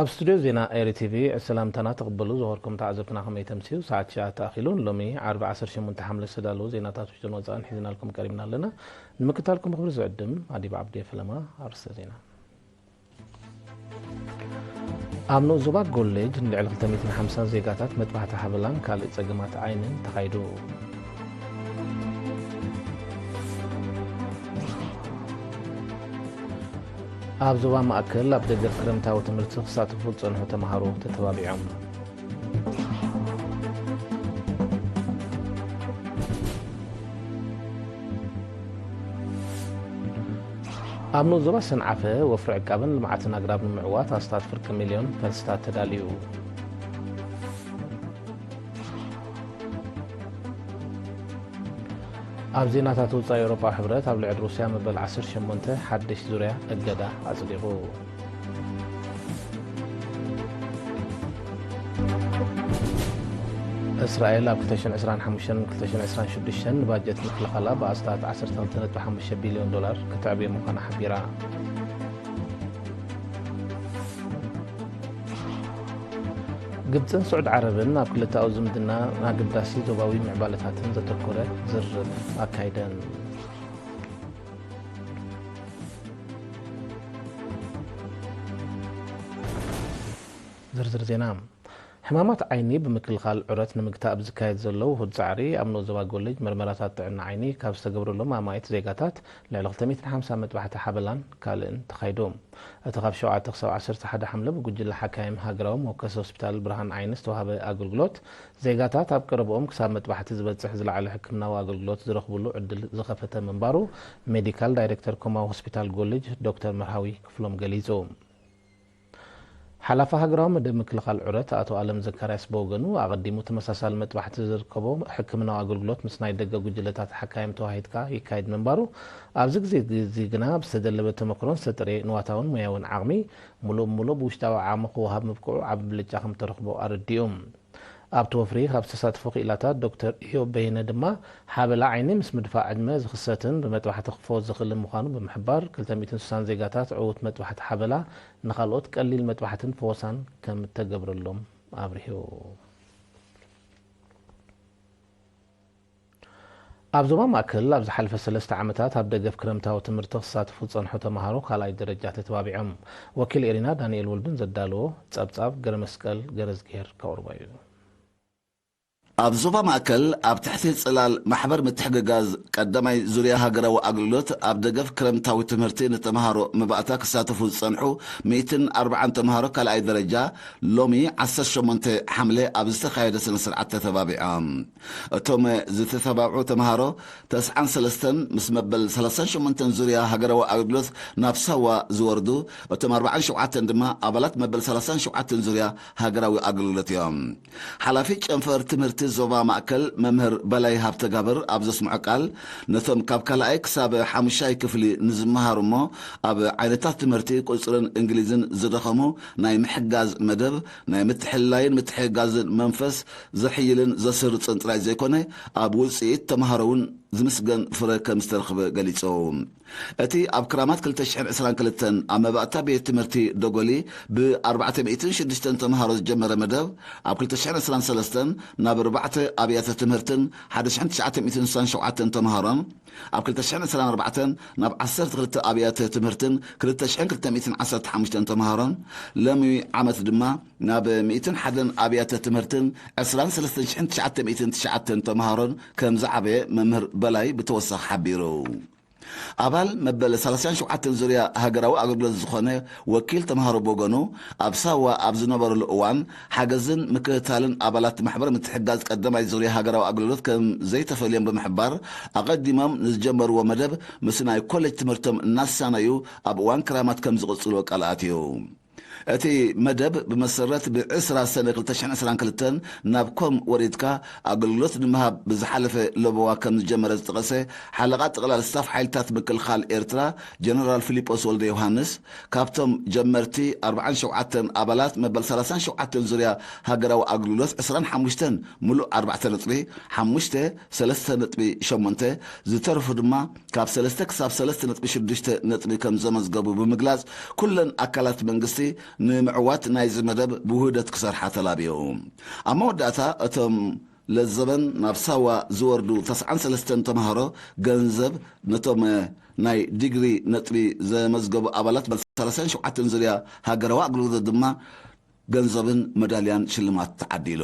ኣብ ስቱድዮ ዜና ኤሪ ቲቪ ሰላምታና ተቐበሉ። ዝኸበርኩም ተዓዘብትና ከመይ ተምስዩ? ሰዓት ትሽዓተ ተኣኺሉ። ሎሚ ዓርቢ ዓሰርተ ሸሞንተ ሓምለ ዝተዳለዉ ዜናታት ውሽጥን ወጻእን ሒዝናልኩም ቀሪብና ኣለና። ንምክትታልኩም ብኽብሪ ዝዕድም ኣዲብ ዓብዲ ፈለማ። ኣርእስተ ዜና። ኣብ ንኡስ ዞባ ጎሌጅ ንልዕሊ ክልተ ሚእትን ሓምሳን ዜጋታት መጥባሕቲ ሓበላን ካልእ ጸገማት ዓይንን ተኻይዱ። ኣብ ዞባ ማእከል ኣብ ደገፍ ክረምታዊ ትምህርቲ ክሳተፉ ዝጸንሑ ተምሃሮ ተተባቢዖም። ኣብ ንኡስ ዞባ ሰንዓፈ ወፍሪ ዕቃብን ልምዓትን ኣግራብ ንምዕዋት ኣስታት ፍርቂ ሚልዮን ፈልስታት ተዳልዩ። ኣብ ዜናታት ወጻኢ፣ ኤውሮጳዊ ሕብረት ኣብ ልዕሊ ሩስያ መበል ዓሰርተ ሸሞንተ ሓድሽ ዙርያ እገዳ ኣጽዲቑ። እስራኤል ኣብ ክልተ ሽሕን ዕስራን ሓሙሽተን ክልተ ሽሕን ዕስራን ሽዱሽተን ንባጀት ምክልኻላ ብኣስታት ዓሰርተ ክልተ ነጥቢ ሓሙሽተ ቢልዮን ዶላር ክትዕብዮ ምዃና ሓቢራ። ግብጽን ስዑድ ዓረብን ኣብ ክልተኣዊ ዝምድና ኣገዳሲ ዞባዊ ምዕባለታትን ዘተኮረ ዝርርብ ኣካይደን። ዝርዝር ዜና። ሕማማት ዓይኒ ብምክልኻል ዑረት ንምግታእ ኣብ ዝካየድ ዘሎ ውሁድ ጻዕሪ፣ ኣብ ንኡስ ዞባ ጎሌጅ መርመራታት ጥዕና ዓይኒ ካብ ዝተገብረሎም ኣማኢት ዜጋታት ልዕሊ ክልተ ሚእትን ሓምሳ መጥባሕቲ ሓበላን ካልእን ተኻይዱ። እቲ ካብ ሸውዓተ ክሳብ ዓሰርተ ሓደ ሓምለ ብጉጅለ ሓካይም ሃገራዊ መወከሲ ሆስፒታል ብርሃን ዓይኒ ዝተዋህበ ኣገልግሎት፣ ዜጋታት ኣብ ቀረብኦም ክሳብ መጥባሕቲ ዝበጽሕ ዝለዓለ ሕክምናዊ ኣገልግሎት ዝረኽብሉ ዕድል ዝኸፈተ ምንባሩ ሜዲካል ዳይሬክተር ኮማዊ ሆስፒታል ጎሌጅ ዶክተር መርሃዊ ክፍሎም ገሊጹ። ሓላፊ ሃገራዊ መደብ ምክልኻል ዑረት ኣቶ ኣለም ዘካርያስ ብወገኑ፣ ኣቐዲሙ ተመሳሳሊ መጥባሕቲ ዝርከቦ ሕክምናዊ ኣገልግሎት ምስ ናይ ደገ ጉጅለታት ሓካይም ተዋሂድካ ይካየድ ምንባሩ፣ ኣብዚ ግዜ እዚ ግና ብዝተደለበ ተመክሮን ዝተጠርየ ንዋታውን ሞያውን ዓቕሚ፣ ምሉእ ብምሉእ ብውሽጣዊ ዓቕሚ ክወሃብ ምብቅዑ ዓቢ ብልጫ ከም ተረኽቦ ኣረዲኡ። ኣብቲ ወፍሪ ካብ ዝተሳተፉ ክኢላታት ዶክተር ኢዮብ በየነ ድማ፣ ሓበላ ዓይኒ ምስ ምድፋእ ዕድመ ዝኽሰትን ብመጥባሕቲ ክፍወስ ዝኽእልን ምዃኑ ብምሕባር፣ ክልተ ሚእትን ስሳን ዜጋታት ዕዉት መጥባሕቲ ሓበላ ንኻልኦት ቀሊል መጥባሕትን ፈወሳን ከም እተገብረሎም ኣብሪሁ። ኣብ ዞባ ማእከል ኣብ ዝሓለፈ ሰለስተ ዓመታት ኣብ ደገፍ ክረምታዊ ትምህርቲ ክሳተፉ ዝጸንሑ ተምሃሮ ካልኣይ ደረጃ ተተባቢዖም። ወኪል ኤሪና ዳንኤል ወልዱን ዘዳለዎ ጸብጻብ ገረመስቀል ገረዝግሄር ከቕርቦ እዩ። ኣብ ዞባ ማእከል ኣብ ትሕቲ ጽላል ማሕበር ምትሕግጋዝ ቀዳማይ ዙርያ ሃገራዊ ኣገልግሎት ኣብ ደገፍ ክረምታዊ ትምህርቲ ንተምሃሮ መባእታ ክሳተፉ ዝጸንሑ ሚእትን ኣርባዓን ተምሃሮ ካልኣይ ደረጃ ሎሚ ዓሰርተ ሸሞንተ ሓምለ ኣብ ዝተኻየደ ስነ ስርዓት ተተባቢዖም። እቶም ዝተተባብዑ ተምሃሮ ተስዓን ሰለስተን ምስ መበል ሰላሳን ሸሞንተን ዙርያ ሃገራዊ ኣገልግሎት ናብ ሳዋ ዝወርዱ፣ እቶም ኣርባዓን ሸውዓተን ድማ ኣባላት መበል ሰላሳን ሸውዓተን ዙርያ ሃገራዊ ኣገልግሎት እዮም። ሓላፊ ጨንፈር ትምህርቲ ዞባ ማእከል መምህር በላይ ሃብተጋብር ኣብ ዘስምዖ ቃል፣ ነቶም ካብ ካልኣይ ክሳብ ሓሙሻይ ክፍሊ ንዝመሃሩ እሞ ኣብ ዓይነታት ትምህርቲ ቁጽርን እንግሊዝን ዝደኸሙ ናይ ምሕጋዝ መደብ፣ ናይ ምትሕልላይን ምትሕግጋዝን መንፈስ ዘሕይልን ዘስርጽን ጥራይ ዘይኮነ፣ ኣብ ውጽኢት ተምሃሮ እውን ዝምስገን ፍረ ከም ዝተረኽበ ገሊጹ። እቲ ኣብ ክራማት ክልተ ሽሕን ዕስራን ክልተን ኣብ መባእታ ቤት ትምህርቲ ደጎሊ ብ ኣርባዕተ ሚእትን ሽዱሽተን ተምሃሮ ዝጀመረ መደብ፣ ኣብ ክልተ ሽሕን ዕስራን ሰለስተን ናብ ኣርባዕተ ኣብያተ ትምህርትን ሓደ ሽሕን ትሽዓተ ሚእትን ስሳን ሸውዓተን ተምሃሮን፣ ኣብ ክልተ ሽሕን ዕስራን ኣርባዕተን ናብ ዓሰርተ ክልተ ኣብያተ ትምህርትን ክልተ ሽሕን ክልተ ሚእትን ዓሰርተ ሓሙሽተን ተምሃሮን፣ ሎሚ ዓመት ድማ ናብ ሚእትን ሓደን ኣብያተ ትምህርትን ዕስራን ሰለስተን ሽሕን ትሽዓተ ሚእትን ትሽዓተን ተምሃሮን ከም ዝዓበየ መምህር በላይ ብተወሳኺ ሓቢሩ። ኣባል መበል ሰላሳን ሸውዓተን ዙርያ ሃገራዊ ኣገልግሎት ዝኾነ ወኪል ተምሃሮ ብወገኑ፣ ኣብ ሳዋ ኣብ ዝነበረሉ እዋን ሓገዝን ምክትታልን ኣባላት ማሕበር ምትሕግጋዝ ቀዳማይ ዙርያ ሃገራዊ ኣገልግሎት ከም ዘይተፈልዮም ብምሕባር፣ ኣቐዲሞም ንዝጀመርዎ መደብ ምስ ናይ ኮሌጅ ትምህርቶም እናሳነዩ ኣብ እዋን ክራማት ከም ዝቕጽልዎ ቃል ኣትዩ። እቲ መደብ ብመሰረት ብዕስራ ሰነ ክልተ ሽሕን ዕስራን ክልተን ናብ ኮም ወሪድካ ኣገልግሎት ንምሃብ ብዝሓለፈ ለበዋ ከም ዝጀመረ ዝጠቐሰ ሓለቓ ጠቕላል ስታፍ ሓይልታት ምክልኻል ኤርትራ ጀነራል ፊሊጶስ ወልደ ዮሃንስ፣ ካብቶም ጀመርቲ ኣርባዓን ሸውዓተን ኣባላት መበል ሰላሳን ሸውዓተን ዙርያ ሃገራዊ ኣገልግሎት ዕስራን ሓሙሽተን ምሉእ ኣርባዕተ ነጥቢ፣ ሓሙሽተ ሰለስተ ነጥቢ ሸሞንተ፣ ዝተረፉ ድማ ካብ ሰለስተ ክሳብ ሰለስተ ነጥቢ ሽዱሽተ ነጥቢ ከም ዘመዝገቡ ብምግላጽ፣ ኩለን ኣካላት መንግስቲ ንምዕዋት ናይዚ መደብ ብውህደት ክሰርሓ ተላብዮ። ኣብ መወዳእታ እቶም ለዘበን ናብ ሳዋ ዝወርዱ ተስዓን ሰለስተን ተምሃሮ ገንዘብ ነቶም ናይ ዲግሪ ነጥቢ ዘመዝገቡ ኣባላት ሰላሳን ሸውዓተን ዙርያ ሃገራዊ ኣገልግሎት ድማ ገንዘብን መዳልያን ሽልማት ተዓዲሉ።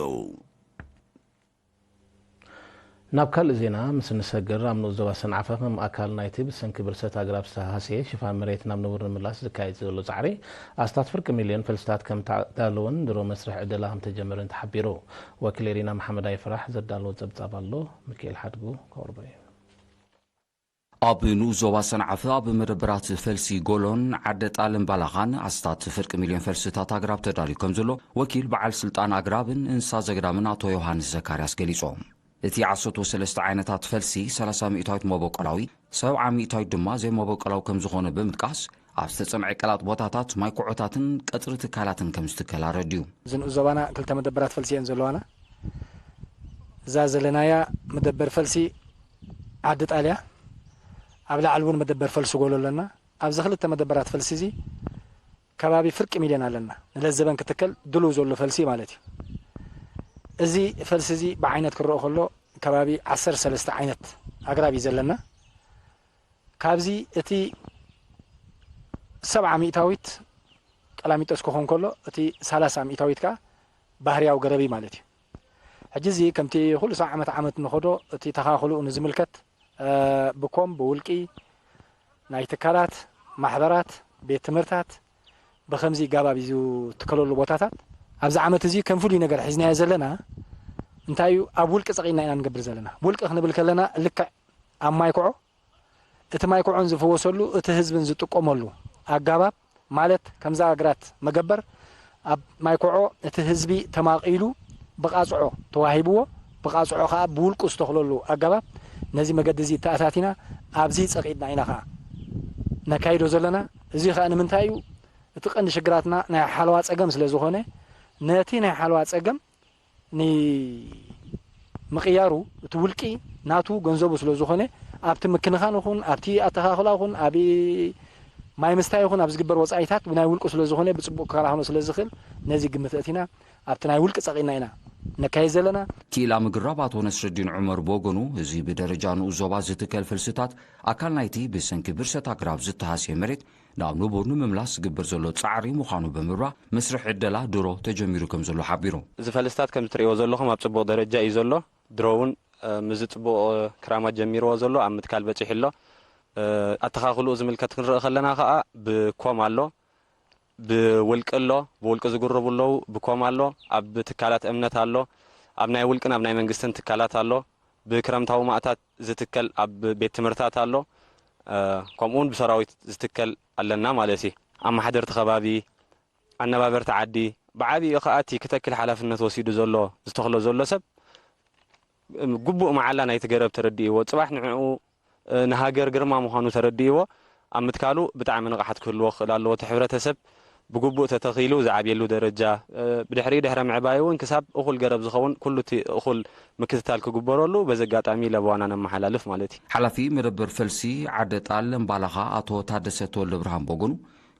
ናብ ካልእ ዜና ምስ እንሰግር፣ ኣብ ንኡስ ዞባ ሰንዓፈ ከም ኣካል ናይቲ ብሰንኪ ብርሰት ኣግራብ ዝተሃስየ ሽፋን መሬት ናብ ንቡር ንምላስ ዝካየድ ዘሎ ጻዕሪ፣ ኣስታት ፍርቂ ሚልዮን ፈልስታት ከም ተዳለወን ድሮ መስርሕ ዕደላ ከም ተጀመረን ተሓቢሩ። ወኪል ኤሪና መሓመድ ኣይፍራሕ ዘዳለዎ ጸብጻብ ኣሎ፣ ሚኪኤል ሓድጉ ከቕርቦ እዩ። ኣብ ንኡስ ዞባ ሰንዓፈ ኣብ መደበራት ፈልሲ ጎሎን ዓደ ጣልን ባላኻን ኣስታት ፍርቂ ሚልዮን ፈልስታት ኣግራብ ተዳልዩ ከም ዘሎ ወኪል በዓል ስልጣን ኣግራብን እንስሳ ዘገዳምን ኣቶ ዮሃንስ ዘካርያስ ገሊጾም። እቲ ዓሰርተ ሰለስተ ዓይነታት ፈልሲ ሰላሳ ሚእታዊት መበቆላዊ፣ ሰብዓ ሚእታዊት ድማ ዘይመበቆላዊ ከም ዝኾነ ብምጥቃስ፣ ኣብ ዝተጸምዐ ቀላጥ ቦታታት ማይ ኩዖታትን ቀጽሪ ትካላትን ከም ዝትከል ኣረድዩ። እዚ ንኡስ ዞባና ክልተ መደበራት ፈልሲ እየን ዘለዋና። እዛ ዘለናያ መደበር ፈልሲ ዓዲ ጣል እያ። ኣብ ላዕሊ እውን መደበር ፈልሲ ጎሎ ኣለና። ኣብዚ ክልተ መደበራት ፈልሲ እዚ ከባቢ ፍርቂ ሚልዮን ኣለና። ንለዘበን ክትከል ድሉው ዘሎ ፈልሲ ማለት እዩ። እዚ ፈልሲ እዚ ብዓይነት ክረኦ ከሎ ከባቢ ዓሰርተ ሰለስተ ዓይነት ኣግራብ እዩ ዘለና። ካብዚ እቲ ሰብዓ ሚእታዊት ቀላሚጦስ ክኾን ከሎ እቲ ሰላሳ ሚእታዊት ከኣ ባህርያዊ ገረብ እዩ ማለት እዩ። ሕጂ እዚ ከምቲ ኩሉ ሳዕ ዓመት ዓመት ንኸዶ እቲ ተኻኽልኡ ንዝምልከት ብኮም ብውልቂ ናይ ትካላት ማሕበራት ቤት ትምህርታት ብኸምዚ ጋባብ እዩ ዝትከለሉ ቦታታት ኣብዚ ዓመት እዚ ከም ፍሉይ ነገር ሒዝናዮ ዘለና እንታይ እዩ ኣብ ውልቂ ጸቒና ኢና ንገብር ዘለና ውልቂ ክንብል ከለና ልክዕ ኣብ ማይ ኮዖ እቲ ማይ ኮዖን ዝፍወሰሉ እቲ ህዝብን ዝጥቀመሉ ኣጋባብ ማለት ከምዛ ግራት መገበር ኣብ ማይ ኮዖ እቲ ህዝቢ ተማቒሉ ብቓጽዖ ተዋሂብዎ ብቓጽዖ ከኣ ብውልቁ ዝተኽለሉ ኣጋባብ ነዚ መገዲ እዚ ተኣታቲና ኣብዚ ጸቒጥና ኢና ከኣ ነካይዶ ዘለና። እዚ ከኣ ንምንታይ እዩ እቲ ቀንዲ ሽግራትና ናይ ሓለዋ ጸገም ስለ ዝኾነ ነቲ ናይ ሓለዋ ጸገም ንምቕያሩ እቲ ውልቂ ናቱ ገንዘቡ ስለ ዝኾነ ኣብቲ ምክንኻን ይኹን ኣብቲ ኣተኻኽላ ይኹን ኣብ ማይ ምስታይ ይኹን ኣብ ዝግበር ወፃኢታት ብናይ ውልቁ ስለ ዝኾነ ብፅቡቅ ክከናኸኖ ስለ ዝኽእል ነዚ ግምት እቲና ኣብቲ ናይ ውልቂ ፀቒና ኢና ነካይድ ዘለና። ክኢላ ምግራብ ኣቶ ነስረዲን ዑመር ብወገኑ፣ እዚ ብደረጃ ንኡስ ዞባ ዝትከል ፈልስታት ኣካል ናይቲ ብሰንኪ ብርሰት ኣግራብ ዝተሃስየ መሬት ናብ ንቡር ንምምላስ ዝግበር ዘሎ ጻዕሪ ምዃኑ ብምብራህ፣ መስርሕ ዕደላ ድሮ ተጀሚሩ ከም ዘሎ ሓቢሩ። እዚ ፈልስታት ከም እትርእይዎ ዘለኹም ኣብ ጽቡቕ ደረጃ እዩ ዘሎ። ድሮ እውን ምስዚ ጽቡቕ ክራማት ጀሚርዎ ዘሎ ኣብ ምትካል በጺሑ ኣሎ። ኣተኻኽልኡ ዝምልከት ክንርኢ ከለና ከኣ ብኮም ኣሎ፣ ብውልቂ ኣሎ፣ ብውልቂ ዝጉርቡ ኣለዉ፣ ብኮም ኣሎ፣ ኣብ ትካላት እምነት ኣሎ፣ ኣብ ናይ ውልቅን ኣብ ናይ መንግስትን ትካላት ኣሎ። ብክረምታዊ ማእታት ዝትከል ኣብ ቤት ትምህርታት ኣሎ፣ ከምኡ እውን ብሰራዊት ዝትከል ኣለና ማለት እዩ። ኣመሓደርቲ ከባቢ፣ ኣነባበርቲ ዓዲ፣ ብዓቢኡ ከኣ እቲ ክተክል ሓላፍነት ወሲዱ ዘሎ ዝተኽሎ ዘሎ ሰብ ግቡእ መዓላ ናይቲ ገረብ ተረዲእዎ፣ ጽባሕ ንዕኡ ንሃገር ግርማ ምዃኑ ተረዲእዎ ኣብ ምትካሉ ብጣዕሚ ንቕሓት ክህልዎ ክኽእል ኣለዎ። እቲ ሕብረተሰብ ብግቡእ ተተኺሉ ዝዓብየሉ ደረጃ፣ ብድሕሪኡ ድሕረ ምዕባዩ እውን ክሳብ እኹል ገረብ ዝኸውን ኩሉ እቲ እኹል ምክትታል ክግበረሉ በዚ ኣጋጣሚ ለበዋና ነመሓላልፍ ማለት እዩ። ሓላፊ መደበር ፈልሲ ዓደ ጣል እምባላኻ ኣቶ ታደሰ ተወልደብርሃን ብወገኑ፣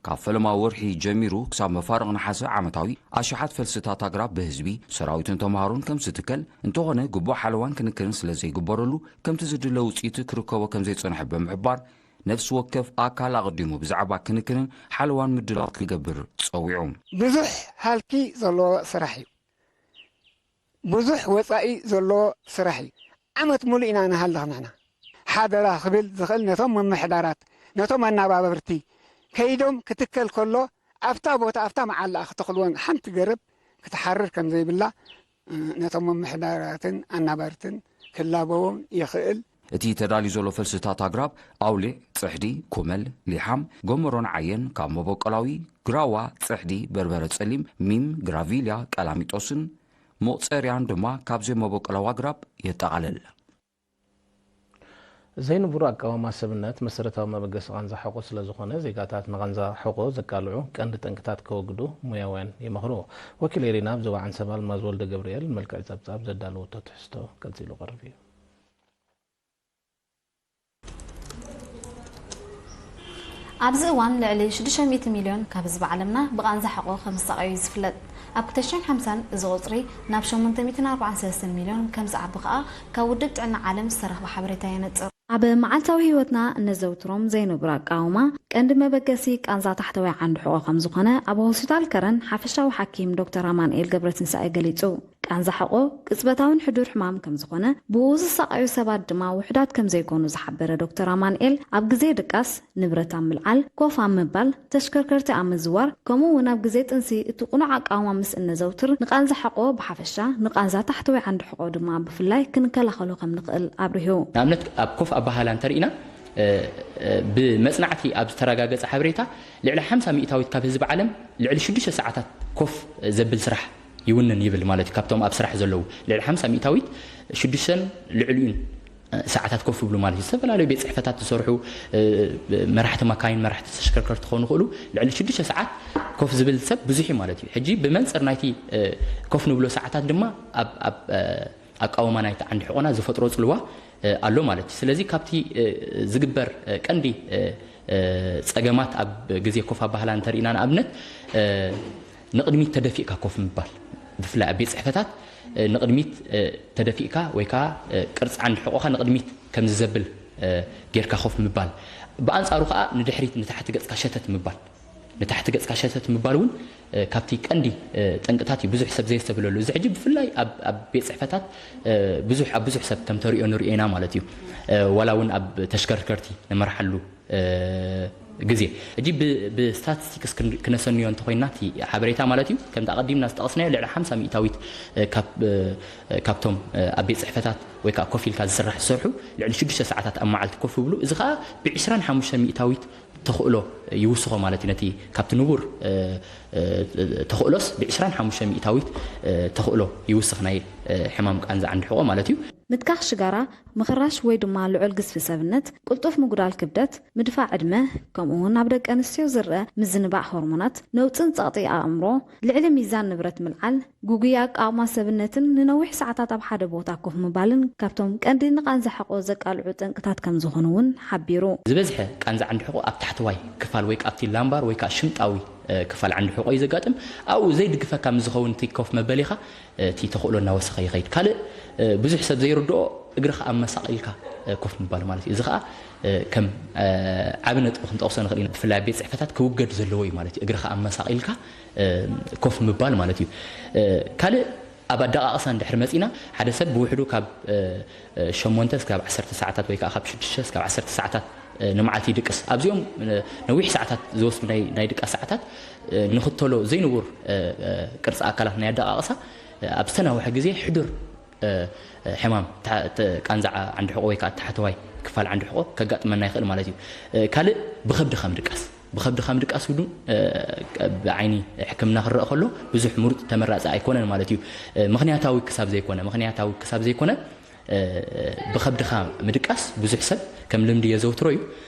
ካብ ፈለማ ወርሒ ጀሚሩ ክሳብ መፋርቕ ነሓሰ ዓመታዊ ኣሽሓት ፈልስታት ኣግራብ ብህዝቢ፣ ሰራዊትን ተምሃሮን ከም ዝትከል፣ እንተኾነ ግቡእ ሓለዋን ክንክንን ስለ ዘይግበረሉ ከምቲ ዝድለ ውፅኢት ክርከቦ ከም ዘይፀንሐ ብምሕባር፣ ነፍሲ ወከፍ ኣካል ኣቐዲሙ ብዛዕባ ክንክንን ሓለዋን ምድላዋት ክገብር ፀዊዑ። ብዙሕ ሃልኪ ዘለዎ ስራሕ እዩ። ብዙሕ ወፃኢ ዘለዎ ስራሕ እዩ። ዓመት ሙሉእ ኢና ንሃልኽ ንሕና። ሓደራ ክብል ዝኽእል ነቶም ምምሕዳራት፣ ነቶም ኣናባበርቲ ከይዶም ክትከል ከሎ ኣብታ ቦታ ኣብታ መዓላ ክተኽልወን ሓንቲ ገረብ ክትሓርር ከም ዘይብላ ነቶም ምምሕዳራትን ኣናበርትን ክላበዎም ይኽእል። እቲ ተዳልዩ ዘሎ ፈልስታት ኣግራብ ኣውሊዕ፣ ጽሕዲ፣ ኩመል፣ ሊሓም፣ ጎመሮን ዓየን ካብ መበቆላዊ ግራዋ፣ ጽሕዲ፣ በርበረ ጸሊም፣ ሚም፣ ግራቪልያ፣ ቀላሚጦስን ሞጸርያን ድማ ካብ ዘይመበቆላዊ ኣግራብ የጠቓልል። ዘይንቡር ኣቃውማ ሰብነት መሰረታዊ መበገሲ ቃንዛ ሕቖ ስለ ዝኾነ፣ ዜጋታት ንቓንዛ ሕቖ ዘቃልዑ ቀንዲ ጠንቅታት ከወግዱ ሞያውያን ይመኽሩ። ወኪል ኤሪና ኣብ ዞባ ዓንሰባ ኣልማዝ ወልደገብርኤል መልክዕ ጸብጻብ ዘዳለወቶ ትሕዝቶ ቀጺሉ ክቐርብ እዩ። ኣብዚ እዋን ልዕሊ ሽዱሽተ ሚእቲ ሚልዮን ካብ ህዝቢ ዓለምና ብቃንዛ ሕቆ ከም ዝሳቐዩ እዩ ዝፍለጥ። ኣብ ክልተ ሽሕን ሓምሳን እዚ ቁጽሪ ናብ ሸሞንተ ሚእትን ኣርባዓን ሰለስተን ሚልዮን ከም ዝዓቢ ከኣ ካብ ውድብ ጥዕና ዓለም ዝተረኽበ ሓበሬታ የነጽር። ኣብ መዓልታዊ ህይወትና እነዘውትሮም ዘይንቡር ኣቃውማ ቀንዲ መበገሲ ቃንዛ ታሕተዋይ ዓንዲ ሕቆ ከም ዝኾነ ኣብ ሆስፒታል ከረን ሓፈሻዊ ሓኪም ዶክተር ኣማንኤል ገብረትንሳኤ ገሊጹ። ቃንዛ ሕቆ ቅጽበታውን ሕዱር ሕማም ከም ዝኾነ፣ ብኡ ዝሳቐዩ ሰባት ድማ ውሑዳት ከም ዘይኮኑ ዝሓበረ ዶክተር ኣማንኤል፣ ኣብ ግዜ ድቃስ፣ ንብረት ኣብ ምልዓል፣ ኮፍ ኣብ ምባል፣ ተሽከርከርቲ ኣብ ምዝዋር፣ ከምኡ እውን ኣብ ግዜ ጥንሲ እቲ ቅኑዕ ኣቃውማ ምስ እነዘውትር፣ ንቃንዛ ሕቆ ብሓፈሻ፣ ንቃንዛ ታሕተዋይ ዓንዲ ሕቆ ድማ ብፍላይ ክንከላኸሎ ከም ንኽእል ኣብሪሁ። ንኣብነት ኣብ ኮፍ ኣበሃህላ እንተርኢና፣ እ፣ እ፣ ብመጽናዕቲ ኣብ ዝተረጋገጸ ሓበሬታ፣ ልዕሊ ሓምሳ ሚእታዊት ካብ ህዝቢ ዓለም ልዕሊ ሽዱሽተ ሰዓታት ኮፍ ዘብል ስራሕ ይውንን ይብል ማለት እዩ። ካብቶም ኣብ ስራሕ ዘለዉ ልዕሊ ሓምሳ ሚእታዊት ሽዱሽተን ልዕሊኡን ሰዓታት ኮፍ ይብሉ ማለት እዩ። ዝተፈላለዩ ቤት ጽሕፈታት ዝሰርሑ፣ እ፣ መራሕቲ መካይን፣ መራሕቲ ተሽከርከርቲ ክኾኑ ይኽእሉ። ልዕሊ ሽዱሽተ ሰዓት ኮፍ ዝብል ሰብ ብዙሕ እዩ ማለት እዩ። ሕጂ ብመንጽር ናይቲ፣ እ፣ ኮፍ ንብሎ ሰዓታት ድማ ኣብ፣ ኣብ፣ እ፣ ኣቃውማ ናይቲ ዓንዲ ሕቖና ዝፈጥሮ ጽልዋ፣ እ፣ ኣሎ ማለት እዩ። ስለዚ ካብቲ፣ እ፣ ዝግበር፣ እ፣ ቀንዲ፣ እ፣ እ፣ ጸገማት ኣብ ግዜ ኮፍ ኣበሃህላ እንተርኢና ንኣብነት፣ እ፣ ንቕድሚት ተደፊእካ ኮፍ ምባል፣ ብፍላይ ኣብ ቤት ጽሕፈታት፣ እ፣ ንቕድሚት፣ እ፣ ተደፊእካ ወይ ከኣ፣ እ፣ ቅርጺ ዓንዲ ሕቖኻ ንቕድሚት ከም ዝዘብል፣ እ፣ ጌርካ ኮፍ ምባል። ብኣንጻሩ ከኣ ንድሕሪት ንታሕቲ ገጽካ ሸተት ምባል። ንታሕቲ ገጽካ ሸተት ምባል እውን፣ እ፣ ካብቲ ቀንዲ፣ እ፣ ጠንቅታት እዩ። ብዙሕ ሰብ ዘየስተብህለሉ። እዚ ሕጂ ብፍላይ ኣብ፣ ኣብ ቤት ጽሕፈታት፣ እ፣ ብዙሕ፣ ኣብ ብዙሕ ሰብ ከም ተሪኦ ንሪኦ ኢና ማለት እዩ። እ፣ ዋላ እውን ኣብ ተሽከርከርቲ ንመርሓሉ፣ እ፣ ግዜ። ሕጂ ብ-፣ ብስታቲስቲክስ ክን-፣ ክነሰንዮ እንተኾይንና እቲ ሓበሬታ ማለት እዩ፣ ከምቲ ኣቐዲምና ዝጠቐስናዮ ልዕሊ ሓምሳ ሚእታዊት፣ እ፣ ካብ፣ እ፣ ካብቶም፣ እ፣ ኣብ ቤት ጽሕፈታት ወይ ከኣ ኮፍ ኢልካ ዝስራሕ ዝሰርሑ ልዕሊ ሽዱሽተ ሰዓታት ኣብ መዓልቲ ኮፍ ይብሉ። እዚ ከኣ ብዕስራን ሓሙሽተ ሚእታዊት ተኽእሎ ይውስኾ ማለት እዩ። ነቲ ካብቲ ንቡር፣ እ፣ እ፣ ተኽእሎስ ብዕስራን ሓሙሽተ ሚእታዊት፣ እ፣ ተኽእሎ ይውስኽ ናይ፣ እ፣ ሕማም ቃንዛ ዓንዲ ሕቖ ማለት እዩ። ምትካኽ ሽጋራ፣ ምኽራሽ ወይ ድማ ልዑል ግዝፊ ሰብነት፣ ቅልጡፍ ምጉዳል ክብደት፣ ምድፋእ ዕድመ፣ ከምኡ እውን ኣብ ደቂ ኣንስትዮ ዝረአ ምዝንባዕ ሆርሞናት፣ ነውጽን ጸቕጢ ኣእምሮ፣ ልዕሊ ሚዛን ንብረት ምልዓል፣ ግጉይ ኣቃውማ ሰብነትን ንነዊሕ ሰዓታት ኣብ ሓደ ቦታ ኮፍ ምባልን ካብቶም ቀንዲ ንቃንዛ ሕቖ ዘቃልዑ ጠንቅታት ከም ዝኾኑ እውን ሓቢሩ። ዝበዝሐ ቃንዛ ዓንዲ ሕቖ ኣብ ታሕተዋይ ክፋል ወይ ከኣ ኣብቲ ላምባር ወይ ከኣ ሽምጣዊ፣ እ፣ ክፋል ዓንዲ ሕቖ እዩ ዘጋጥም። ኣብኡ ዘይድግፈካ ምስ ዝኸውን እቲ ኮፍ መበሊኻ፣ እ፣ እቲ ተኽእሎ እናወሰኸ ይኸይድ። ካልእ፣ እ፣ ብዙሕ ሰብ ዘይርድኦ እግርኻ ኣመሳቒልካ፣ እ፣ ኮፍ ምባል ማለት እዩ። እዚ ኸኣ፣ እ፣ ከም፣ እ፣ ዓቢ ነጥቢ ክንጠቕሶ ንኽእል ኢና። ብፍላይ ኣብ ቤት ጽሕፈታት ክውገድ ዘለዎ እዩ ማለት እዩ። እግርኻ ኣመሳቒልካ፣ እ፣ ኮፍ ምባል ማለት እዩ። እ፣ ካልእ ኣብ ኣደቓቕሳ እንድሕር መጺና፣ ሓደ ሰብ ብውሕዱ ካብ፣ እ፣ እ፣ ሸሞንተ እስካብ ዓሰርተ ሰዓታት ወይ ከኣ ካብ ሽዱሽተ እስካብ ዓሰርተ ሰዓታት፣ እ፣ ንመዓልቲ ይድቅስ። ኣብዚኦም፣ እ፣ ነዊሕ ሰዓታት ዝወስዱ ናይ፣ ናይ ድቃስ ሰዓታት፣ እ፣ ንኽተሎ ዘይንቡር፣ እ፣ እ፣ ቅርጺ ኣካላት ናይ ኣደቓቕሳ፣ እ፣ ኣብ ዝተናውሐ ግዜ ሕዱር፣ እ፣ እ፣ ሕማም ታ-፣ ተ-፣ ቃንዛ ዓ-፣ ዓንዲ ሕቖ ወይ ከኣ ታሕተዋይ ክፋል ዓንዲ ሕቖ ከጋጥመና ይኽእል ማለት እዩ። እ፣ ካልእ ብኸብድኻ ምድቃስ። ብኸብድኻ ምድቃስ እውን፣ እ፣ ብዓይኒ ሕክምና ክረኣ ከሎ ብዙሕ ምሩጽ ተመራጺ ኣይኮነን ማለት እዩ። እ፣ ምኽንያታዊ ክሳብ ዘይኮነ፣ ምኽንያታዊ ክሳብ ዘይኮነ፣ እ፣ ብኸብድኻ ምድቃስ ብዙሕ ሰብ ከም ልምዲ የዘውትሮ እዩ።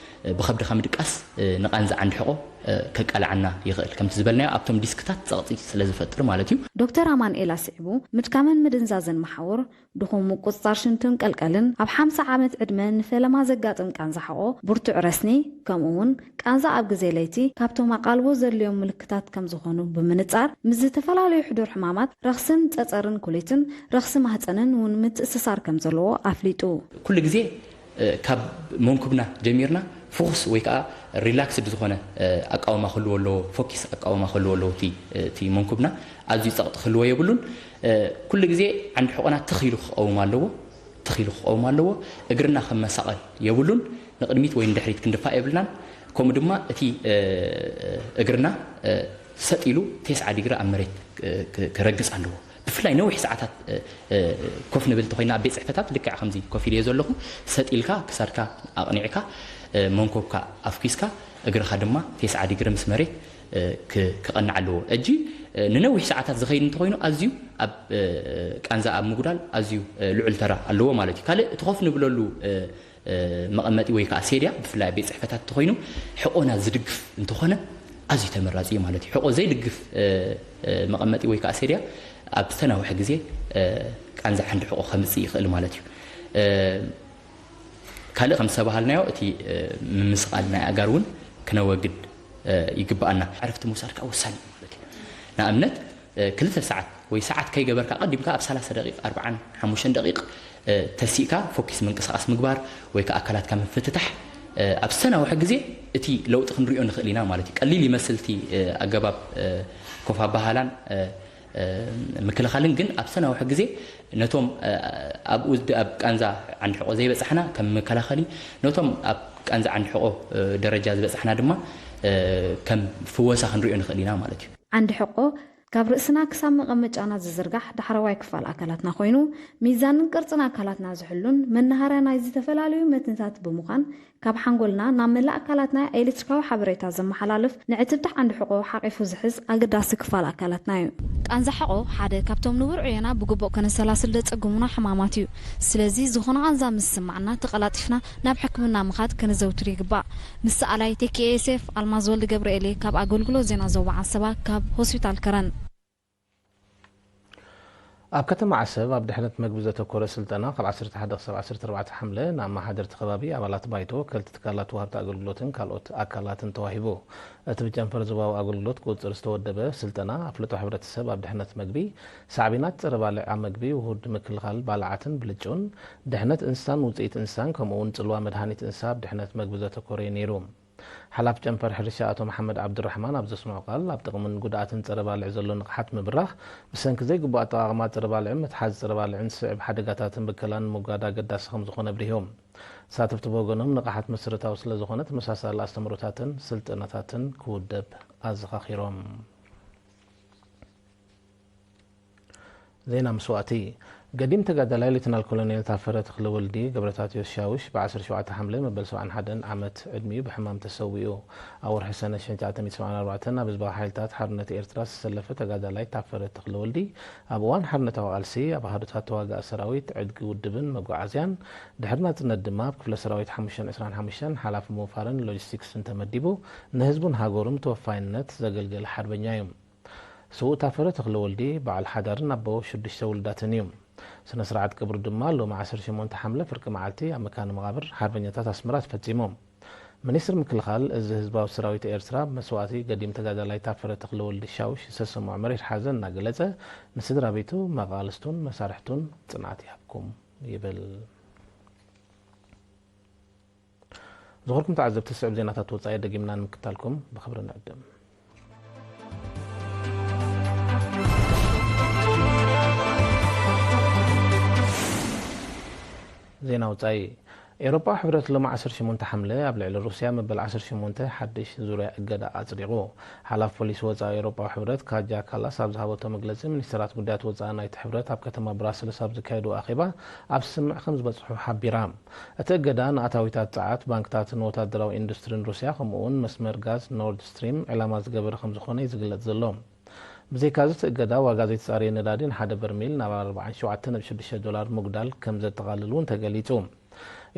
እ፣ ብኸብድኻ ምድቃስ፣ እ፣ ንቃንዛ ዓንዲ ሕቖ፣ እ፣ ከቃልዓና ይኽእል። ከምቲ ዝበልናዮ ኣብቶም ዲስክታት ጸቕጢ ስለ ዝፈጥር ማለት እዩ። ዶክተር ኣማንኤል ኣስዒቡ፣ ምድካምን ምድንዛዝን መሓውር፣ ድኹም ምቁጽጻር ሽንትን ቀልቀልን፣ ኣብ ሓምሳ ዓመት ዕድመ ንፈለማ ዘጋጥም ቃንዛ ሕቖ፣ ብርቱዕ ረስኒ፣ ከምኡ እውን ቃንዛ ኣብ ግዜ ለይቲ ካብቶም ኣቓልቦ ዘድልዮም ምልክታት ከም ዝኾኑ ብምንጻር፣ ምስ ዝተፈላለዩ ሕዱር ሕማማት ረኽስን ጸጸርን ኩሊትን ረኽሲ ማህጸንን እውን ምትእስሳር ከም ዘለዎ ኣፍሊጡ። ኩሉ ግዜ፣ እ፣ ካብ መንኩብና ጀሚርና ፍኹስ ወይ ከኣ ሪላክስድ ዝኾነ፣ እ፣ ኣቃውማ ክህልዎ ኣለዎ፣ ፎኪስ ኣቃውማ ክህልዎ ኣለዎ። እቲ፣ እቲ መንኩብና ኣዝዩ ጸቕጢ ክህልዎ የብሉን። እ፣ ኩሉ ግዜ ዓንዲ ሕቖና ትኽ ኢሉ ክቐውም ኣለዎ፣ ትኽ ኢሉ ክቐውም ኣለዎ። እግርና ከመሳቐል የብሉን። ንቕድሚት ወይ ንድሕሪት ክንድፋእ የብልናን። ከምኡ ድማ እቲ፣ እ፣ እግርና፣ እ፣ ሰጥ ኢሉ ተስዓ ዲግሪ ኣብ መሬት፣ እ፣ ክ-፣ ክረግጽ ኣለዎ። ብፍላይ ነዊሕ ሰዓታት፣ እ፣ እ፣ ኮፍ ንብል እንተኾይና ኣብ ቤት ጽሕፈታት ልክዕ ከምዚ ኮፍ ኢለ ዘለኹ፣ ሰጥ ኢልካ ክሳድካ ኣቕኒዕካ፣ እ፣ መንኮብካ ኣፍኲስካ፣ እግርኻ ድማ ተስዓ ዲግሪ ምስ መሬት፣ እ፣ ክ-፣ ክቐንዕ ኣለዎ። ሕጂ፣ እ፣ ንነዊሕ ሰዓታት ዝኸይድ እንተኾይኑ ኣዝዩ ኣብ፣ እ፣ ቃንዛ ኣብ ምጉዳል ኣዝዩ፣ እ፣ ልዑል ተራ ኣለዎ ማለት እዩ። ካልእ እቲ ኮፍ ንብለሉ፣ እ፣ እ፣ መቐመጢ ወይ ከኣ ሴድያ፣ ብፍላይ ኣብ ቤት ጽሕፈታት እንተኾይኑ፣ ሕቖና ዝድግፍ እንተኾነ ኣዝዩ ተመራጺ እዩ ማለት እዩ። ሕቖ ዘይድግፍ፣ እ፣ እ፣ መቐመጢ ወይ ከኣ ሴድያ ኣብ ዝተናውሐ ግዜ፣ እ፣ ቃንዛ ዓንዲ ሕቖ ከምጽእ ይኽእል ማለት እዩ። እ፣ ካልእ ከም ዝተባሃልናዮ፣ እቲ፣ እ፣ ምምስቓል ናይ ኣእጋር እውን ክነወግድ ይግብኣና። ዕረፍቲ ምውሳድ ከዓ ወሳኒ እዩ ማለት እዩ። ንኣብነት ክልተ ሰዓት ወይ ሰዓት ከይገበርካ ቀዲምካ ኣብ ሰላሳ ደቂቕ፣ ኣርብዓን ሓሙሽተን ደቂቕ ተሲእካ ፎኪስ ምንቅስቃስ ምግባር ወይ ከዓ ኣካላትካ ምፍትታሕ ኣብ ዝተናውሐ ግዜ እቲ ለውጢ ክንሪኦ ንኽእል ኢና ማለት እዩ። ቀሊል ይመስል እቲ ኣገባብ ኮፍ ኣባሃላን ምክልኻልን፣ ግን ኣብ ዝተናውሐ ግዜ ነቶም ኣብኡ ኣብ ቃንዛ ዓንዲ ሕቆ ዘይበጻሕና ከም መከላኸሊ፣ ነቶም ኣብ ቃንዛ ዓንዲ ሕቆ ደረጃ ዝበጻሕና ድማ ከም ፍወሳ ክንሪኦ ንኽእል ኢና ማለት እዩ። ዓንዲ ሕቆ ካብ ርእስና ክሳብ መቐመጫና ዝዝርጋሕ ዳሕረዋይ ክፋል ኣካላትና ኮይኑ፣ ሚዛንን ቅርጽን ኣካላትና ዝሕሉን መናሃርያ ናይ ዝተፈላለዩ መትንታት ብምዃን፣ ካብ ሓንጎልና ናብ መላእ ኣካላትና ኤሌክትሪካዊ ሓበሬታ ዘመሓላልፍ ንዕትብቲ ዓንዲ ሕቆ ሓቂፉ ዝሕዝ ኣገዳሲ ክፋል ኣካላትና እዩ። ቃንዛ ሕቆ ሓደ ካብቶም ንቡር ዕዮና ብግቡእ ከነሰላስል ዘጸግሙና ሕማማት እዩ። ስለዚ ዝኾነ ቃንዛ ምስ ዝስማዓና ተቐላጢፍና ናብ ሕክምና ምኻድ ከነዘውትር ይግባእ። ምስ ሰኣላይ ቴኪኤስኤፍ ኣልማዝ ወልደ ገብርኤል እየ ካብ ኣገልግሎት ዜና ዞባ ዓሰባ ካብ ሆስፒታል ከረን። ኣብ ከተማ ዓሰብ ኣብ ድሕነት መግቢ ዘተኮረ ስልጠና ካብ ዓሰርተ ሓደ ክሳብ ዓሰርተ ኣርባዕተ ሓምለ ንኣመሓደርቲ ከባቢ፣ ኣባላት ባይቶ፣ ወከልቲ ትካላት ወሃብቲ ኣገልግሎትን ካልኦት ኣካላትን ተዋሂቡ። እቲ ብጨንፈር ዞባዊ ኣገልግሎት ቁፅፅር ዝተወደበ ስልጠና ኣፍልጦ ሕብረተሰብ ኣብ ድሕነት መግቢ፣ ሳዕቤናት ፀረ ባልዓ መግቢ፣ ውሁድ ምክልኻል ባልዓትን ብልጩን፣ ድሕነት እንስሳን ውፅኢት እንስሳን ከምኡ እውን ፅልዋ መድሃኒት እንስሳ ኣብ ድሕነት መግቢ ዘተኮረ እዩ ነይሩ። ሓላፊ ጨንፈር ሕርሻ ኣቶ መሓመድ ዓብዱራሕማን ኣብ ዘስምዖ ቃል፣ ኣብ ጥቕምን ጉድኣትን ጸረ ባልዕ ዘሎ ንቕሓት ምብራኽ፣ ብሰንኪ ዘይግቡእ ኣጠቓቕማ ጸረ ባልዕን ምትሓዝ ጸረ ባልዕን ዝስዕብ ሓደጋታትን ብከላን ንምውጋድ ኣገዳሲ ከም ዝኾነ ኣብሪሆም። ተሳተፍቲ ብወገኖም፣ ንቕሓት መሰረታዊ ስለ ዝኾነ፣ ተመሳሳሊ ኣስተምህሮታትን ስልጠናታትን ክውደብ ኣዘኻኺሮም። ዜና መስዋእቲ። ገዲም ተጋዳላይ ሌተናል ኮሎኔል ታፈረ ተኽለወልዲ ገብረታትዮስ ሻውሽ ብ ዓሰርተ ሸውዓተ ሓምለ መበል ሰብዓን ሓደን ዓመት ዕድሚኡ ብሕማም ተሰዊኡ። ኣብ ወርሒ ሰነ ሽሕን ትሽዓተ ሚእትን ሰብዓን ኣርባዕተን ኣብ ህዝባዊ ሓይልታት ሓርነት ኤርትራ ዝተሰለፈ ተጋዳላይ ታፈረ ተኽለወልዲ፣ ኣብ እዋን ሓርነታዊ ቃልሲ ኣብ ኣሃዱታት ተዋጋኢ ሰራዊት፣ ዕጥቂ ውድብን መጓዓዝያን፣ ድሕሪ ናጽነት ድማ ኣብ ክፍለ ሰራዊት ሓሙሽተን ዕስራን ሓሙሽተን ሓላፊ ምውፋርን ሎጂስቲክስን ተመዲቡ፣ ንህዝቡን ሃገሩን ብተወፋይነት ዘገልገለ ሓርበኛ እዩ። ስዉእ ታፈረ ተኽለወልዲ በዓል ሓዳርን ኣቦ ሽዱሽተ ውሉዳትን እዩ። ስነ ስርዓት ቀብሩ ድማ ሎሚ ዓሰርተ ሸሞንተ ሓምለ ፍርቂ መዓልቲ ኣብ መካነ መቓብር ሓርበኛታት ኣስመራ ተፈጺሙ። ሚኒስትር ምክልኻል፣ እዚ ህዝባዊ ሰራዊት ኤርትራ፣ መስዋእቲ ገዲም ተጋዳላይ ታፈረ ተኽለወልዲ ሻውሽ ዝተሰምዖ መሪር ሓዘን እናገለጸ፣ ንስድራ ቤቱ፣ መቓልስቱን መሳርሕቱን ጽንዓት ይሃብኩም ይብል። ዝኸበርኩም ተዓዘብቲ፣ ስዕብ ዜናታት ወጻኢ ደጊምና ንምክታልኩም ብኽብሪ ንዕድም። ዜና ወጻኢ። ኤውሮጳዊ ሕብረት ሎሚ ዓሰርተ ሸሞንተ ሓምለ ኣብ ልዕሊ ሩስያ መበል ዓሰርተ ሸሞንተ ሓድሽ ዙርያ እገዳ ኣጽዲቑ። ሓላፊ ፖሊሲ ወጻኢ ኤውሮጳዊ ሕብረት ካጃ ካላስ ኣብ ዝሃበቶ መግለጺ፣ ሚኒስተራት ጉዳያት ወጻኢ ናይቲ ሕብረት ኣብ ከተማ ብራስልስ ኣብ ዘካየድዎ ኣኼባ ኣብ ስምምዕ ከም ዝበጽሑ ሓቢራ። እቲ እገዳ ንኣታዊታት ጸዓት፣ ባንክታትን ወታደራዊ ኢንዱስትሪን ሩስያ፣ ከምኡ'ውን መስመር ጋዝ ኖርድ ስትሪም ዕላማ ዝገበረ ከም ዝኾነ እዩ ዝግለጽ ዘሎ። ብዘይካዚ፣ እቲ እገዳ ዋጋ ዘይተጻረየ ነዳዲ ንሓደ በርሚል ናብ ኣርባዓን ሸውዓተን ነጥቢ ሽዱሽተ ዶላር ምጉዳል ከም ዘጠቓልል እውን ተገሊጹ።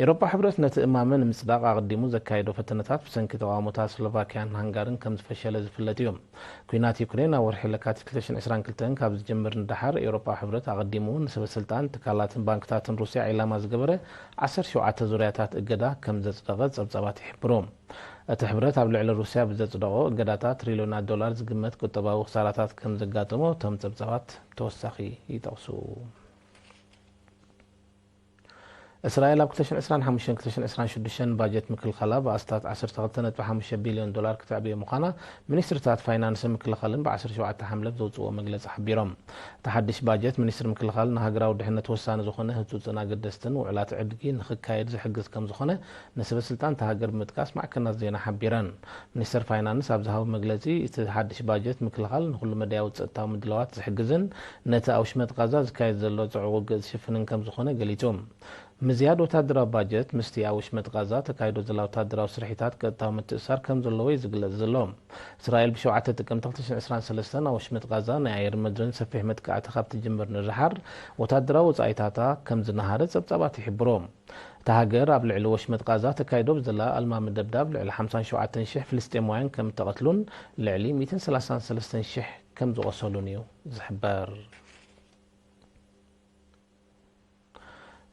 ኤውሮጳ ሕብረት ነቲ እማመ ንምጽዳቕ ኣቐዲሙ ዘካየዶ ፈተነታት ብሰንኪ ተቓውሞታት ስሎቫክያን ሃንጋርን ከም ዝፈሸለ ዝፍለጥ እዩ። ኲናት ዩክሬን ኣብ ወርሒ ለካቲት ክልተ ሽሕን ዕስራን ክልተን ካብ ዝጅምር ንደሓር፣ ኤውሮጳ ሕብረት ኣቐዲሙ ንሰበ ስልጣን፣ ትካላትን ባንክታትን ሩስያ ዒላማ ዝገበረ ዓሰርተ ሸውዓተ ዙርያታት እገዳ ከም ዘጽደቐ ጸብጻባት ይሕብሩ። እቲ ሕብረት ኣብ ልዕሊ ሩስያ ብዘጽደቖ እገዳታት ትሪልዮናት ዶላር ዝግመት ቁጠባዊ ክሳራታት ከም ዘጋጠሞ እቶም ጸብጻባት ተወሳኺ ይጠቕሱ። እስራኤል ኣብ ክልተ ሽሕን ዕስራን ሓሙሽተን ክልተ ሽሕን ዕስራን ሽዱሽተን ባጀት ምክልኻላ ብኣስታት ዓሰርተ ክልተ ነጥቢ ሓሙሽተ ቢልዮን ዶላር ክተዕብዮ ምዃና ሚኒስትርታት ፋይናንስን ምክልኻልን ብ ዓሰርተ ሸውዓተ ሓምለ ብዘውፅእዎ መግለፂ ሓቢሮም። እቲ ሓድሽ ባጀት፣ ሚኒስትሪ ምክልኻል ንሃገራዊ ድሕነት ወሳኒ ዝኾነ ህጹጽን ኣገደስትን ውዕላት ዕድጊ ንኽካየድ ዝሕግዝ ከም ዝኾነ ንሰበ ስልጣን እታ ሃገር ብምጥቃስ ማዕከናት ዜና ሓቢረን። ሚኒስትር ፋይናንስ ኣብ ዝሃቦ መግለጺ፣ እቲ ሓድሽ ባጀት ምክልኻል ንኹሉ መዳያዊ ጸጥታዊ ምድላዋት ዝሕግዝን ነቲ ኣብ ውሽመጥ ቃዛ ዝካየድ ዘሎ ጽዑቕ ውግእ ዝሽፍንን ከም ዝኾነ ገሊጹ። ምዝያድ ወታደራዊ ባጀት ምስቲ ኣብ ውሽመጥ ቃዛ ተካይዶ ዘላ ወታደራዊ ስርሒታት ቀጥታዊ ምትእስሳር ከም ዘለዎ እዩ ዝግለጽ ዘሎ። እስራኤል ብሸውዓተ ጥቅምቲ ክልተ ሽሕን ዕስራን ሰለስተን ኣብ ውሽመጥ ቃዛ ናይ ኣየር ምድርን ሰፊሕ መጥቃዕቲ ካብ ትጅምር ንደሓር፣ ወታደራዊ ወጻኢታታ ከም ዝነሃረ ጸብጻባት ይሕብሩ። እታ ሃገር ኣብ ልዕሊ ወሽመጥ ቃዛ ተካይዶ ብዘላ ኣልማሚ ደብዳብ ልዕሊ ሓምሳን ሸውዓተን ሽሕ ፍልስጤማውያን ከም እተቐትሉን ልዕሊ ሚእትን ሰላሳን ሰለስተን ሽሕ ከም ዝቖሰሉን እዩ ዝሕበር።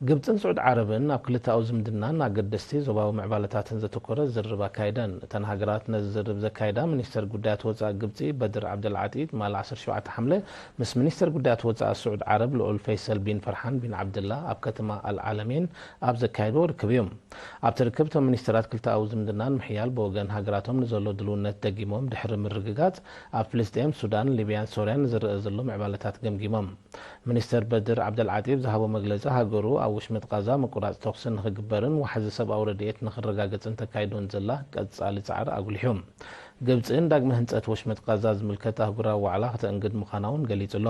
ግብጽን ስዑድ ዓረብን ኣብ ክልተኣዊ ዝምድናን ኣገደስቲ ዞባዊ ምዕባለታትን ዘተኮረ ዝርርብ ኣካይደን። እተን ሃገራት ነዚ ዝርርብ ዘካይዳ ሚኒስተር ጉዳያት ወጻኢ ግብጺ በድር ዓብደልዓጢ ትማሊ ዓሰርተ ሸውዓተ ሓምለ ምስ ሚኒስተር ጉዳያት ወጻኢ ስዑድ ዓረብ ልዑል ፈይሰል ቢን ፈርሓን ቢን ዓብደላ ኣብ ከተማ ኣልዓለሜን ኣብ ዘካየድዎ ርክብ እዮም። ኣብቲ ርክብ እቶም ሚኒስተራት ክልተኣዊ ዝምድና ንምሕያል ብወገን ሃገራቶም ንዘሎ ድልውነት ደጊሞም ድሕሪ ምርግጋጽ ኣብ ፍልስጤም፣ ሱዳን፣ ሊብያን ሶርያን ንዝረኣ ዘሎ ምዕባለታት ገምጊሞም። ሚኒስተር በድር ዓብደልዓጢ ብዝሃቦ መግለጺ ሃገሩ ኣብ ውሽመጥ ቃዛ ምቁራጽ ተኹሲ ንኽግበርን ዋሕዚ ሰብኣዊ ረድኤት ንኽረጋገጽን ተካይዶን ዘላ ቀጻሊ ጻዕሪ ኣጉሊሑ። ግብጺ ንዳግመ ህንጸት ወሽመጥ ቃዛ ዝምልከት ኣህጉራዊ ዋዕላ ከተእንግድ ምዃና እውን ገሊጹ ኣሎ።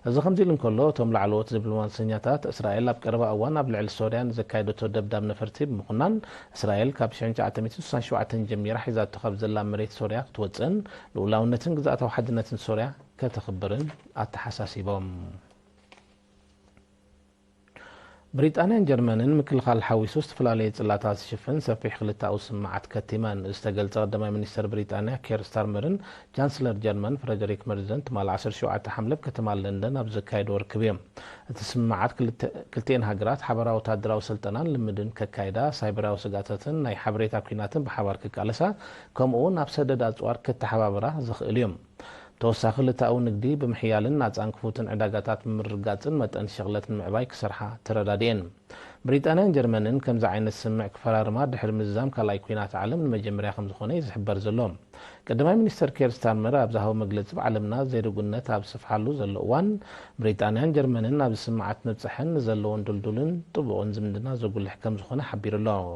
እዚ ከምዚ ኢሉ እንከሎ እቶም ላዕለዎት ዲፕሎማሰኛታት እስራኤል ኣብ ቀረባ እዋን ኣብ ልዕሊ ሶርያ ንዘካየደቶ ደብዳብ ነፈርቲ ብምኹናን እስራኤል ካብ ሽሕን ትሽዓተ ሚእትን ስሳን ሸውዓተን ጀሚራ ሒዛቶ ካብ ዘላ መሬት ሶርያ ክትወጽእን ልኡላውነትን ግዝኣታዊ ሓድነትን ሶርያ ከተኽብርን ኣተሓሳሲቦም። ብሪጣንያን ጀርመንን ምክልኻል ሓዊሱ ዝተፈላለየ ጽላታት ዝሽፍን ሰፊሕ ክልተኣዊ ስምምዓት ከቲመን። ዝተገልጸ ቀዳማይ ሚኒስተር ብሪጣንያ ኬር ስታርመርን ቻንስለር ጀርመን ፍረደሪክ መርዝን ትማሊ ዓሰርተ ሸውዓተ ሓምለ ኣብ ከተማ ለንደን ኣብ ዘካየድዎ ርክብ እዮም። እቲ ስምምዓት ክልተ- ክልቲኤን ሃገራት ሓበራዊ ወታደራዊ ስልጠናን ልምድን ከካይዳ፣ ሳይበራዊ ስግኣታትን ናይ ሓበሬታ ኲናትን ብሓባር ክቃለሳ፣ ከምኡ'ውን ኣብ ሰደድ ኣጽዋር ክተሓባበራ ዘኽእል እዮም። ተወሳኺ ክልተኣዊ ንግዲ ብምሕያልን ናጻን ክፉትን ዕዳጋታት ብምርግጋጽን መጠን ሸቕለት ንምዕባይ ክሰርሓ ተረዳዲኤን። ብሪጣንያን ጀርመንን ከምዚ ዓይነት ስምምዕ ክፈራርማ ድሕሪ ምዝዛም ካልኣይ ኲናት ዓለም ንመጀመርያ ከም ዝኾነ እዩ ዝሕበር ዘሎ። ቀዳማይ ሚኒስተር ኬር ስታርመር ኣብ ዝሃቦ መግለጺ፣ ብዓለምና ዘይርጉነት ኣብ ዝሰፍሓሉ ዘሎ እዋን፣ ብሪጣንያን ጀርመንን ኣብዚ ስምምዓት ምብጻሐን ንዘለወን ድልዱልን ጥቡቕን ዝምድና ዘጉልሕ ከም ዝኾነ ሓቢሩ ኣሎ።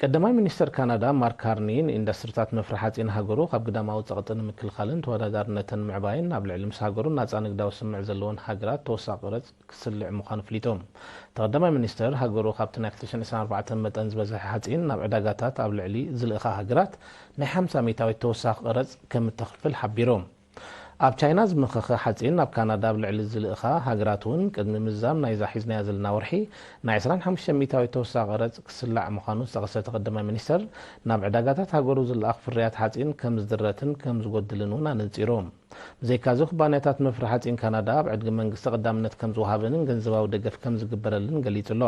ቀዳማይ ሚኒስተር ካናዳ ማርክ ካርኒ ንኢንዱስትሪታት መፍረ ሓጺን ሃገሩ ካብ ግዳማዊ ጸቕጢ ንምክልኻልን ተወዳዳርነተን ንምዕባይን ኣብ ልዕሊ ምስ ሃገሩ ናጻ ንግዳዊ ስምምዕ ዘለወን ሃገራት ተወሳኺ ቀረጽ ክስልዕ ምዃኑ ኣፍሊጡ። እቲ ቀዳማይ ሚኒስተር ሃገሩ ካብቲ ናይ ክልተ ሽሕን ዕስራን ኣርባዕተን መጠን ዝበዝሐ ሓጺን ናብ ዕዳጋታት ኣብ ልዕሊ ዝልእኻ ሃገራት ናይ ሓምሳ ሚእታዊት ተወሳኺ ቀረጽ ከም እተኽፍል ሓቢሩ። ኣብ ቻይና ዝመኸኸ ሓጺን ናብ ካናዳ ኣብ ልዕሊ ዝልእኻ ሃገራት እውን ቅድሚ ምዝዛም ናይዛ ሒዝናያ ዘለና ወርሒ ናይ ዕስራን ሓሙሽተን ሚእታዊት ተወሳኺ ቀረጽ ክስላዕ ምዃኑ ዝጠቐሰ እቲ ቀዳማይ ሚኒስተር፣ ናብ ዕዳጋታት ሃገሩ ዝለኣኽ ፍርያት ሓጺን ከም ዝድረትን ከም ዝጎድልን እውን ኣነጺሩ። ብዘይካዚ ኩባንያታት መፍረ ሓጺን ካናዳ ኣብ ዕድጊ መንግስቲ ቀዳምነት ከም ዝወሃበንን ገንዘባዊ ደገፍ ከም ዝግበረልን ገሊጹ ኣሎ።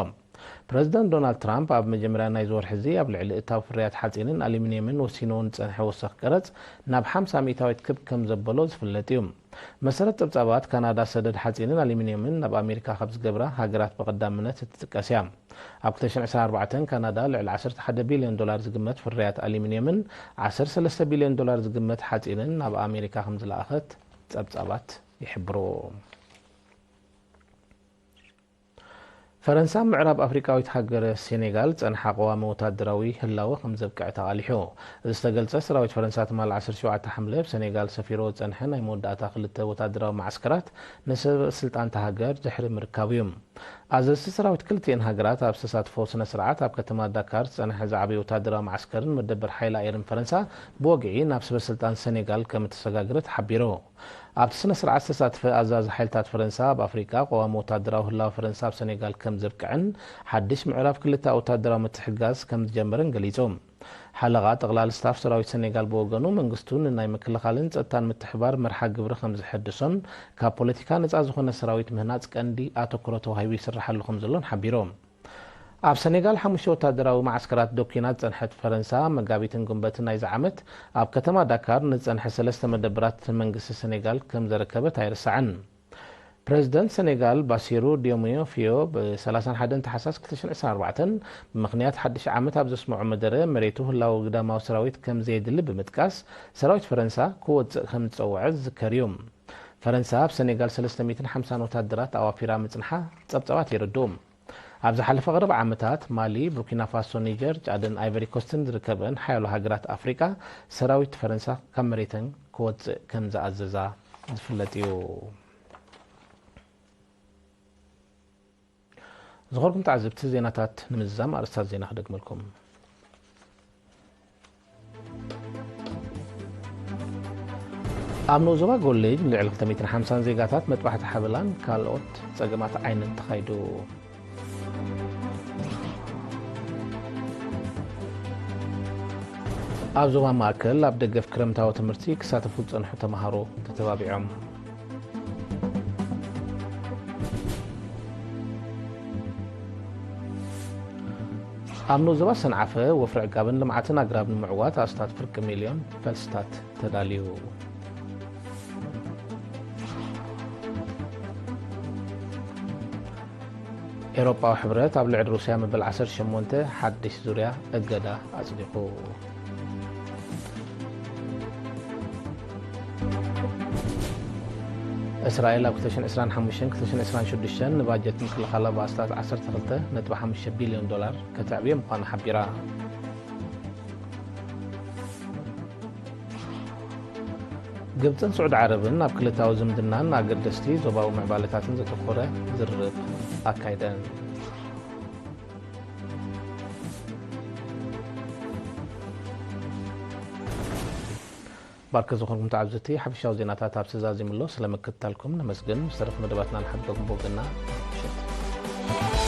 ፕረዚደንት ዶናልድ ትራምፕ ኣብ መጀመርያ ናይዚ ወርሒ እዚ ኣብ ልዕሊ እታው ፍርያት ሓጺንን ኣሉሚንየምን ወሲንዎ ንጸንሐ ወሰኽ ቀረጽ ናብ ሓምሳ ሚእታዊት ክብ ከም ዘበሎ ዝፍለጥ እዩ። መሰረት ጸብጻባት፣ ካናዳ ሰደድ ሓጺንን ኣሉሚንየምን ናብ ኣሜሪካ ካብ ዝገብራ ሃገራት ብቐዳምነት እትጥቀስ እያ። ኣብ ክልተ ሽሕን ዕስራን ኣርባዕተን ካናዳ ልዕሊ ዓሰርተ ሓደ ቢልዮን ዶላር ዝግመት ፍርያት ኣሉሚንየምን ዓሰርተ ሰለስተ ቢልዮን ዶላር ዝግመት ሓጺንን ናብ ኣሜሪካ ከም ዝለኣኸት ጸብጻባት ይሕብሩ። ፈረንሳ ኣብ ምዕራብ ኣፍሪቃዊት ሃገር ሴኔጋል ዝጸንሓ ቀዋሚ ወታደራዊ ህላወ ከም ዘብቅዐ ተቓሊሑ። እዚ ዝተገልጸ፣ ሰራዊት ፈረንሳ ትማሊ ዓሰርተ ሸውዓተ ሓምለ ኣብ ሴኔጋል ሰፊርዎ ዝጸንሐ ናይ መወዳእታ ክልተ ወታደራዊ መዓስከራት ንሰበ ስልጣን እታ ሃገር ድሕሪ ምርካቡ እዩ። ኣዘዝቲ ሰራዊት ክልቲኤን ሃገራት ኣብ ዝተሳትፎ ስነ ስርዓት ኣብ ከተማ ዳካር ዝጸንሐ ዝዓበየ ወታደራዊ መዓስከርን መደበር ሓይሊ ኣየርን ፈረንሳ ብወግዒ ናብ ሰበ ስልጣን ሴኔጋል ከም እተሰጋገረ ተሓቢሩ። ኣብቲ ስነ ስርዓት ዝተሳተፈ ኣዛዚ ሓይልታት ፈረንሳ ኣብ ኣፍሪቃ፣ ቀዋሚ ወታደራዊ ህላወ ፈረንሳ ኣብ ሰኔጋል ከም ዘብቅዕን ሓድሽ ምዕራፍ ክልተኣዊ ወታደራዊ ምትሕግጋዝ ከም ዝጀመረን ገሊጹ። ሓለቓ ጠቕላሊ ስታፍ ሰራዊት ሰኔጋል ብወገኑ፣ መንግስቱ ንናይ ምክልኻልን ጸጥታን ምትሕባር መርሓ ግብሪ ከም ዘሐድሶን ካብ ፖለቲካ ነጻ ዝኾነ ሰራዊት ምህናጽ ቀንዲ ኣተኩሮ ተዋሂቡ ይስርሓሉ ከም ዘሎን ሓቢሩ። ኣብ ሰኔጋል ሓሙሽተ ወታደራዊ መዓስከራት ዶ ኲናት ዝጸንሐት ፈረንሳ፣ መጋቢትን ጉንበትን ናይዚ ዓመት ኣብ ከተማ ዳካር ንዝጸንሐ ሰለስተ መደበራት መንግስቲ ሰኔጋል ከም ዘረከበት ኣይርሳዕን። ፕረዚደንት ሰኔጋል ባሲሩ ዲዮሚዮ ፊዮ ብ ሰላሳን ሓደን ታሕሳስ ክልተ ሽሕን ዕስራን ኣርባዕተን ብምኽንያት ሓድሽ ዓመት ኣብ ዘስምዖ መደረ፣ መሬቱ ህላወ ግዳማዊ ሰራዊት ከም ዘየድሊ ብምጥቃስ፣ ሰራዊት ፈረንሳ ክወጽእ ከም ዝጸውዐ ዝዝከር እዩ። ፈረንሳ ኣብ ሰኔጋል ሰለስተ ሚእትን ሓምሳን ወታደራት ኣዋፊራ ምጽንሓ ጸብጻባት የረድኡ። ኣብ ዝሓለፈ ቀረብ ዓመታት ማሊ፣ ቡርኪና ፋሶ፣ ኒጀር፣ ጫድን ኣይቨሪ ኮስትን ዝርከበን ሓያሎ ሃገራት ኣፍሪቃ ሰራዊት ፈረንሳ ካብ መሬተን ክወጽእ ከም ዝኣዘዛ ዝፍለጥ እዩ። ዝኸበርኩም ተዓዘብቲ፣ ዜናታት ንምዝዛም ኣርእስታት ዜና ክደግመልኩም። ኣብ ንኡስ ዞባ ጎሌጅ ልዕሊ ክልተ ሚእትን ሓምሳን ዜጋታት መጥባሕቲ ሓበላን ካልኦት ጸገማት ዓይንን ተኻይዱ። ኣብ ዞባ ማእከል ኣብ ደገፍ ክረምታዊ ትምህርቲ ክሳተፉ ዝጸንሑ ተመሃሮ ተተባቢዖም። ኣብ ንኡስ ዞባ ሰንዓፈ ወፍሪ ዕጋብን ልምዓትን ኣግራብ ንምዕዋት ኣስታት ፍርቂ ሚልዮን ፈልስታት ተዳልዩ። ኤውሮጳዊ ሕብረት ኣብ ልዕሊ ሩስያ መበል ዓሰርተ ሸሞንተ ሓድሽ ዙርያ እገዳ ኣጽዲቑ። እስራኤል ኣብ ክልተ ሽሕን ዕስራን ሓሙሽተን ክልተ ሽሕን ዕስራን ሽዱሽተን ንባጀት ምክልኻላ ብኣስታት ዓሰርተ ክልተ ነጥቢ ሓሙሽተ ቢልዮን ዶላር ከተዕብዮ ምዃና ሓቢራ። ግብጽን ስዑዲ ዓረብን ኣብ ክልታዊ ዝምድናን ኣገደስቲ ዞባዊ ምዕባለታትን ዘተኮረ ዝርርብ ኣካይደን። ባርከ ዝኾንኩም ተዓዘብቲ፣ ሓፈሻዊ ዜናታት ኣብዚ ተዛዚሙ ኣሎ። ስለ ምክትታልኩም ነመስግን። ዝተረፈ መደባትና ንሓድገኩም ብወገንና ምሸት።